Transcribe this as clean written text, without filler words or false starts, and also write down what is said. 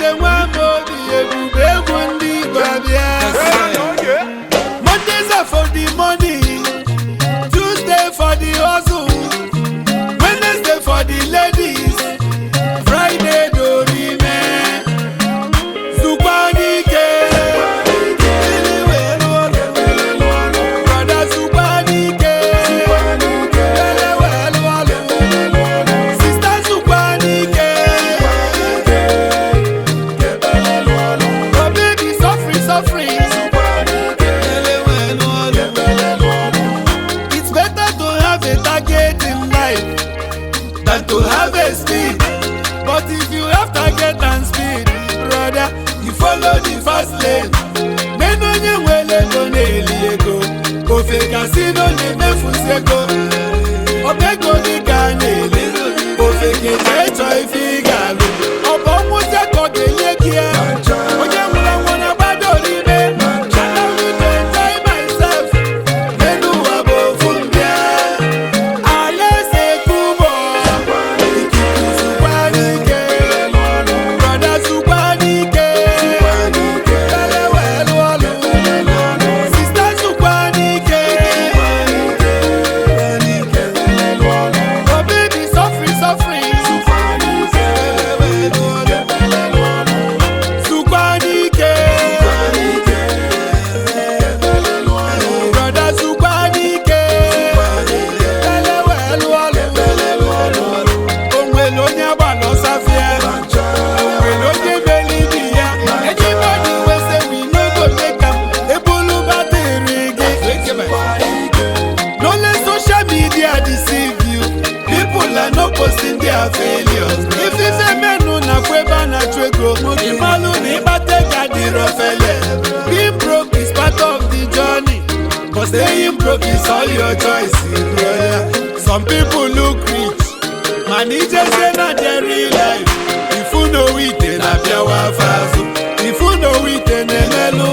Eze Nwamobi, ebube egwu ndị Igbo abịa. Mondays are for the money, Tuesday for the hustle, Wednesday for the ladies, Friday dorime. Zukwa n'ike, ili wee lụọ ọlụ. Brother, zukwa n'ike, ele wee lụọ ọlụ. Sister, zukwa n'ike. Oh baby, suffering, suffering. Ele wee lụọ ọlụ. It's better to have a target in life than to have a speed. But if you have target and speed, brother, you follow the fast lane. Nene onye nwere ego na-eli ego, ofe kasino na-emefusi ego. Ọba ego dị ka a na-eli, ofe keje chọọ ife ị ga-alụ. Ọ bụ ọnwụzie ka ọ ga-enye gị ya. Onye nwụrụ anwụ na-agbado n'ime. Allow me to enjoy myself. N'elu ụwa bụ ofu mbịa. Alaeze Kubo, ikuku zukwa n'ike, brother, zukwa n'ike, ele wee lụọ ọlụ, sister, zukwa n'ike. Oh baby, suffering, suffering, ele wee lụọ ọlụ, zukwa n'ike, brother, zukwa n'ike, ele wee lụọ ọlụ. Onwere onye agbala ọsafịa, onwere onye meli ibi ya. Anybody wey say we no go make am, ebulu battery gị. No let social media deceive you. People are not posting their failures. If ife menu na kwu ebe a na-achụ ego, ịmalụ na ịkpata ego adịrọ fele. Being broke is part of the journey, but staying broke is all your choice, brother. Some people look rich, mana ijezie na their real life, ifu na ite na-abịawa afọ azụ, ifu na ite na-emelụ.